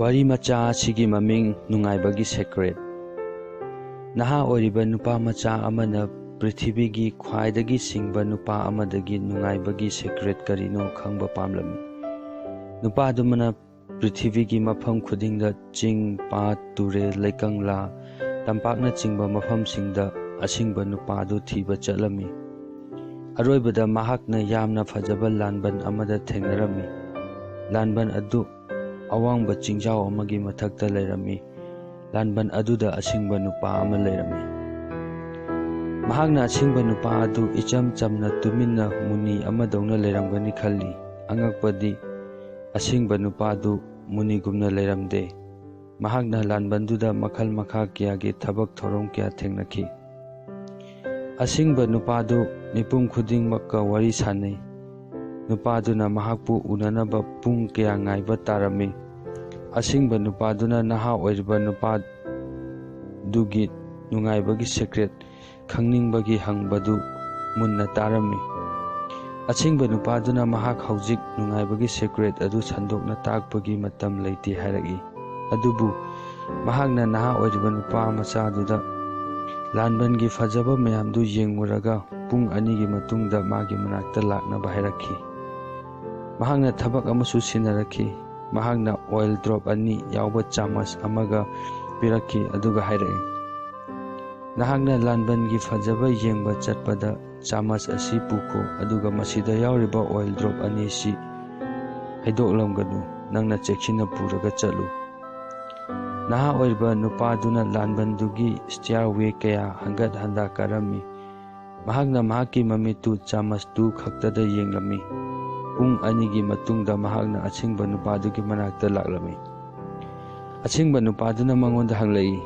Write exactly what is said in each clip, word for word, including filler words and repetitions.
ꯋꯥꯔꯤ ꯃꯆꯥ ꯑꯁꯤꯒꯤ ꯃꯃꯤꯡ ꯅꯨꯡꯉꯥꯏꯕꯒꯤ ꯁꯦꯀ꯭ꯔꯦꯠ꯫ ꯅꯍꯥ ꯑꯣꯏꯔꯤꯕ ꯅꯨꯄꯥ ꯃꯆꯥ ꯑꯃꯅ ꯄ꯭ꯔꯤꯊꯤꯕꯤꯒꯤ ꯈ꯭ꯋꯥꯏꯗꯒꯤ ꯁꯤꯡꯕ ꯅꯨꯄꯥ ꯑꯃꯗꯒꯤ ꯅꯨꯡꯉꯥꯏꯕꯒꯤ ꯁꯦꯀ꯭ꯔꯦꯠ ꯀꯔꯤꯅꯣ ꯈꯪꯕ ꯄꯥꯝꯂꯝꯃꯤ꯫ ꯅꯨꯄꯥꯗꯨꯃꯅ ꯄ꯭ꯔꯤꯊꯤꯕꯤꯒꯤ ꯃꯐꯝ ꯈꯨꯗꯤꯡꯗ ꯆꯤꯡ, ꯄꯥꯠ, ꯇꯨꯔꯦꯜ, ꯂꯩꯀꯪꯂꯥ, ꯇꯝꯄꯥꯛꯅꯆꯤꯡꯕ ꯃꯐꯝꯁꯤꯡꯗ ꯑꯁꯤꯡꯕ ꯅꯨꯄꯥꯗꯨ ꯊꯤꯕ ꯆꯠꯂꯝꯃꯤ꯫ ꯑꯔꯣꯏꯕꯗ ꯃꯍꯥꯛꯅ ꯌꯥꯝꯅ ꯐꯖꯕ ꯂꯥꯟꯕꯟ ꯑꯃꯗ ꯊꯦꯡꯅꯔꯝꯃꯤ꯫ ꯂꯥꯟꯕꯟ ꯑꯗꯨ ꯑꯋꯥꯡꯕ ꯆꯤꯡꯖꯥꯎ ꯑꯃꯒꯤ ꯃꯊꯛꯇ ꯂꯩꯔꯝꯃꯤ꯫ ꯂꯥꯟꯕꯟ ꯑꯗꯨꯗ ꯑꯁꯤꯡꯕ ꯅꯨꯄꯥ ꯑꯃ ꯂꯩꯔꯝꯃꯤ꯫ ꯃꯍꯥꯛꯅ ꯑꯁꯤꯡꯕ ꯅꯨꯄꯥ ꯑꯗꯨ ꯏꯆꯝ ꯆꯝꯅ ꯇꯨꯃꯤꯟꯅ ꯃꯨꯅꯤ ꯑꯃꯗꯧꯅ ꯂꯩꯔꯝꯒꯅꯤ ꯈꯜꯂꯤ꯫ ꯑꯉꯛꯄꯗꯤ, ꯑꯁꯤꯡꯕ ꯅꯨꯄꯥꯗꯨ ꯃꯨꯅꯤꯒꯨꯝꯅ ꯂꯩꯔꯝꯗꯦ꯫ ꯃꯍꯥꯛꯅ ꯂꯥꯟꯕꯟꯗꯨꯗ ꯃꯈꯜ ꯃꯈꯥ ꯀꯌꯥꯒꯤ ꯊꯕꯛ ꯊꯧꯔꯝ ꯀꯌꯥ ꯊꯦꯡꯅꯈꯤ꯫ ꯑꯁꯤꯡꯕ ꯅꯨꯄꯥꯗꯨ ꯃꯤꯄꯨꯝ ꯈꯨꯗꯤꯡꯃꯛꯀ ꯋꯥꯔꯤ ꯁꯥꯅꯩ꯫ ꯅꯨꯄꯥꯗꯨꯅ ꯃꯍꯥꯛꯄꯨ ꯎꯅꯅꯕ ꯄꯨꯡ ꯀꯌꯥ ꯉꯥꯏꯕ ꯇꯥꯔꯝꯃꯤ꯫ ꯑꯁꯤꯡꯕ ꯅꯨꯄꯥꯗꯨꯅ ꯅꯍꯥ ꯑꯣꯏꯔꯤꯕ ꯅꯨꯄꯥꯗꯨꯒꯤ ꯅꯨꯡꯉꯥꯏꯕꯒꯤ ꯁꯦꯀ꯭ꯔꯦꯠ ꯈꯪꯅꯤꯡꯕꯒꯤ ꯍꯪꯕꯗꯨ ꯃꯨꯟꯅ ꯇꯥꯔꯝꯃꯤ꯫ ꯑꯁꯤꯡꯕ ꯅꯨꯄꯥꯗꯨꯅ ꯃꯍꯥꯛ ꯍꯧꯖꯤꯛ ꯅꯨꯡꯉꯥꯏꯕꯒꯤ ꯁꯦꯀ꯭ꯔꯦꯠ ꯑꯗꯨ ꯁꯟꯗꯣꯛꯅ ꯇꯥꯛꯄꯒꯤ ꯃꯇꯝ ꯂꯩꯇꯦ ꯍꯥꯏꯔꯛꯏ꯫ ꯑꯗꯨꯕꯨ ꯃꯍꯥꯛꯅ ꯅꯍꯥ ꯑꯣꯏꯔꯤꯕ ꯅꯨꯄꯥ ꯃꯆꯥꯗꯨꯗ ꯂꯥꯟꯕꯟꯒꯤ ꯐꯖꯕ ꯃꯌꯥꯝꯗꯨ ꯌꯦꯡꯉꯨꯔꯒ ꯄꯨꯡ ꯑꯅꯤꯒꯤ ꯃꯇꯨꯡꯗ ꯃꯥꯒꯤ ꯃꯅꯥꯛꯇ ꯂꯥꯛꯅꯕ ꯍꯥꯏꯔꯛꯈꯤ꯫ ꯃꯍꯥꯛꯅ ꯊꯕꯛ ꯑꯃꯁꯨ ꯁꯤꯟꯅꯔꯛꯈꯤ꯫ ꯃꯍꯥꯛꯅ ꯑꯣꯏꯜ ꯗ꯭ꯔꯣꯞ ꯑꯅꯤ ꯌꯥꯎꯕ ꯆꯥꯃꯁ ꯑꯃꯒ ꯄꯤꯔꯛꯈꯤ, ꯑꯗꯨꯒ ꯍꯥꯏꯔꯛꯏ, "ꯅꯍꯥꯛꯅ ꯂꯥꯟꯕꯟꯒꯤ ꯐꯖꯕ ꯌꯦꯡꯕ ꯆꯠꯄꯗ ꯆꯥꯃꯁ ꯑꯁꯤ ꯄꯨꯈꯣ, ꯑꯗꯨꯒ ꯃꯁꯤꯗ ꯌꯥꯎꯔꯤꯕ ꯑꯣꯏꯜ ꯗ꯭ꯔꯣꯞ ꯑꯅꯤꯁꯤ ꯍꯩꯗꯣꯛꯂꯝꯒꯅꯨ꯫ ꯅꯪꯅ ꯆꯦꯛꯁꯤꯟꯅ ꯄꯨꯔꯒ ꯆꯠꯂꯨ꯫" ꯅꯍꯥ ꯑꯣꯏꯔꯤꯕ ꯅꯨꯄꯥꯗꯨꯅ ꯂꯥꯟꯕꯟꯗꯨꯒꯤ ꯁ꯭ꯇꯤꯌꯥꯔꯋꯦ ꯀꯌꯥ ꯍꯟꯒꯠ ꯍꯟꯗꯥ ꯀꯥꯔꯝꯃꯤ꯫ ꯃꯍꯥꯛꯅ ꯃꯍꯥꯛꯀꯤ ꯃꯃꯤꯠꯇꯨ ꯆꯥꯃꯁꯇꯨ ꯈꯛꯇꯗ ꯌꯦꯡꯂꯝꯃꯤ꯫ ꯄꯨꯡ ꯑꯅꯤꯒꯤ ꯃꯇꯨꯡꯗ ꯃꯍꯥꯛꯅ ꯑꯁꯤꯡꯕ ꯅꯨꯄꯥꯗꯨꯒꯤ ꯃꯅꯥꯛꯇ ꯂꯥꯛꯂꯝꯃꯤ꯫ ꯑꯁꯤꯡꯕ ꯅꯨꯄꯥꯗꯨꯅ ꯃꯉꯣꯟꯗ ꯍꯪꯂꯛꯏ,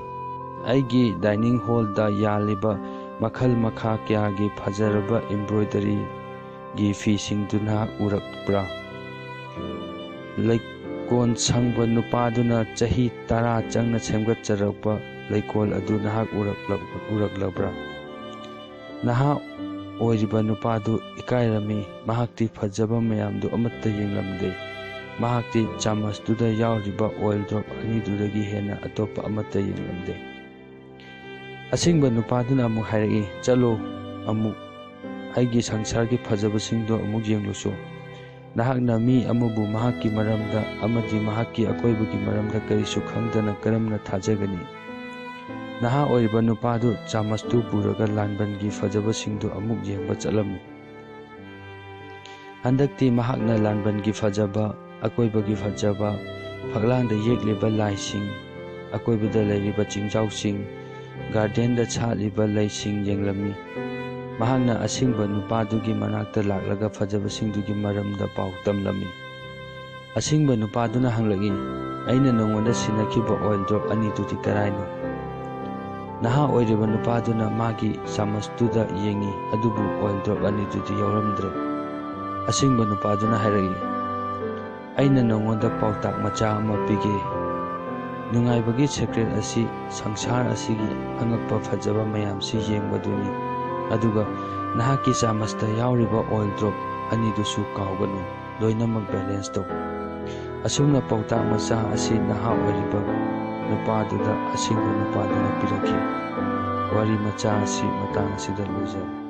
"ꯑꯩꯒꯤ ꯗꯥꯏꯅꯤꯡ ꯍꯣꯜꯗ ꯌꯥꯜꯂꯤꯕ ꯃꯈꯜ ꯃꯈꯥ ꯀꯌꯥꯒꯤ ꯐꯖꯔꯕ ꯏꯝꯕ꯭ꯔꯣꯏꯗꯔꯤꯒꯤ ꯐꯤꯁꯤꯡꯗꯨ ꯅꯍꯥꯛ ꯎꯔꯛꯄ꯭ꯔꯥ? ꯂꯩꯀꯣꯟ ꯁꯪꯕ ꯅꯨꯄꯥꯗꯨꯅ ꯆꯍꯤ ꯇꯔꯥ ꯆꯪꯅ ꯁꯦꯝꯒꯠꯆꯔꯛꯄ ꯂꯩꯀꯣꯜ ꯑꯗꯨ ꯅꯍꯥꯛ ꯎꯔꯛꯂ-, ꯎꯔꯛꯂꯕ꯭ꯔꯥ?" ꯅꯍꯥ ꯑꯣꯏꯔꯤꯕ ꯅꯨꯄꯥꯗꯨ ꯏꯀꯥꯏꯔꯝꯃꯤ꯫ ꯃꯍꯥꯛꯇꯤ ꯐꯖꯕ ꯃꯌꯥꯝꯗꯨ ꯑꯃꯠꯇ ꯌꯦꯡꯂꯝꯗꯦ꯫ ꯃꯍꯥꯛꯇꯤ ꯆꯥꯃꯁꯇꯨꯗ ꯌꯥꯎꯔꯤꯕ oil drop ꯑꯅꯤꯗꯨꯗꯒꯤ ꯍꯦꯟꯅ ꯑꯇꯣꯞꯄ ꯑꯃꯠꯇ ꯌꯦꯡꯂꯝꯗꯦ꯫ ꯑꯁꯤꯡꯕ ꯅꯨꯄꯥꯗꯨꯅ ꯑꯃꯨꯛ ꯍꯥꯏꯔꯛꯏ, "ꯆꯠꯂꯣ, ꯑꯃꯨꯛ ꯑꯩꯒꯤ ꯁꯪꯁꯥꯔꯒꯤ ꯐꯖꯕꯁꯤꯡꯗꯣ ꯑꯃꯨꯛ ꯌꯦꯡꯂꯨꯁꯨ꯫ ꯅꯍꯥꯛꯅ ꯃꯤ ꯑꯃꯕꯨ ꯃꯍꯥꯛꯀꯤ ꯃꯔꯝꯗ ꯑꯃꯗꯤ ꯃꯍꯥꯛꯀꯤ ꯑꯀꯣꯏꯕꯒꯤ ꯃꯔꯝꯗ ꯀꯔꯤꯁꯨ ꯈꯪꯗꯅ ꯀꯔꯝꯅ ꯊꯥꯖꯒꯅꯤ? ꯅꯍꯥ ꯑꯣꯏꯔꯤꯕ ꯅꯨꯄꯥꯗꯨ ꯆꯥꯃꯁꯇꯨ ꯄꯨꯔꯒ ꯂꯥꯟꯕꯟꯒꯤ ꯐꯖꯕꯁꯤꯡꯗꯨ ꯑꯃꯨꯛ ꯌꯦꯡꯕ ꯆꯠꯂꯝꯃꯤ꯫ ꯍꯟꯗꯛꯇꯤ ꯃꯍꯥꯛꯅ ꯂꯥꯟꯕꯟꯒꯤ ꯐꯖꯕ, ꯑꯀꯣꯏꯕꯒꯤ ꯐꯖꯕ, ꯐꯛꯂꯥꯡꯗ ꯌꯦꯛꯂꯤꯕ ꯂꯥꯏꯁꯤꯡ, ꯑꯀꯣꯏꯕꯗ ꯂꯩꯔꯤꯕ ꯆꯤꯡꯖꯥꯎꯁꯤꯡ, garden ꯗ ꯁꯥꯠꯂꯤꯕ ꯂꯩꯁꯤꯡ ꯌꯦꯡꯂꯝꯃꯤ꯫ ꯃꯍꯥꯛꯅ ꯑꯁꯤꯡꯕ ꯅꯨꯄꯥꯗꯨꯒꯤ ꯃꯅꯥꯛꯇ ꯂꯥꯛꯂꯒ ꯐꯖꯕꯁꯤꯡꯗꯨꯒꯤ ꯃꯔꯝꯗ ꯄꯥꯎ ꯇꯝꯂꯝꯃꯤ꯫ ꯑꯁꯤꯡꯕ ꯅꯨꯄꯥꯗꯨꯅ ꯍꯪꯂꯛꯏ, "ꯑꯩꯅ ꯅꯉꯣꯟꯗ ꯁꯤꯟꯅꯈꯤꯕ oil drop ꯑꯅꯤꯗꯨꯗꯤ ꯀꯔꯥꯏꯅꯣ?" ꯅꯍꯥ ꯑꯣꯏꯔꯤꯕ ꯅꯨꯄꯥꯗꯨꯅ ꯃꯥꯒꯤ ꯆꯥꯃꯁꯇꯨꯗ ꯌꯦꯡꯉꯤ, ꯑꯗꯨꯕꯨ oil drop ꯑꯅꯤꯗꯨꯗꯤ ꯌꯥꯎꯔꯝꯗ꯭ꯔꯦ꯫ ꯑꯁꯤꯡꯕ ꯅꯨꯄꯥꯗꯨꯅ ꯍꯥꯏꯔꯛꯏ, "ꯑꯩꯅ ꯅꯉꯣꯟꯗ ꯄꯥꯎꯇꯥꯛ ꯃꯆꯥ ꯑꯃ ꯄꯤꯒꯦ꯫ ꯅꯨꯡꯉꯥꯏꯕꯒꯤ secret ꯑꯁꯤ ꯁꯪꯁꯥꯔ ꯑꯁꯤꯒꯤ ꯑꯉꯛꯄ ꯐꯖꯕ ꯃꯌꯥꯝꯁꯤ ꯌꯦꯡꯕꯗꯨꯅꯤ, ꯑꯗꯨꯒ ꯅꯍꯥꯛꯀꯤ ꯆꯥꯃꯁꯇ ꯌꯥꯎꯔꯤꯕ oil drop ꯑꯅꯤꯗꯨꯁꯨ ꯀꯥꯎꯒꯅꯨ, ꯂꯣꯏꯅꯃꯛ balance ꯇꯧ꯫" ꯑꯁꯨꯝꯅ ꯄꯥꯎꯇꯥꯛ ꯃꯆꯥ ꯑꯁꯤ ꯅꯍꯥ ꯑꯣꯏꯔꯤꯕ ꯅꯨꯄꯥꯗꯨꯗ ꯑꯁꯤꯡꯕ ꯅꯨꯄꯥꯗꯨꯅ ꯄꯤꯔꯛꯈꯤ꯫ ꯋꯥꯔꯤ ꯃꯆꯥ ꯑꯁꯤ ꯃꯇꯥꯡ ꯑꯁꯤꯗ ꯂꯣꯏꯖꯔꯦ꯫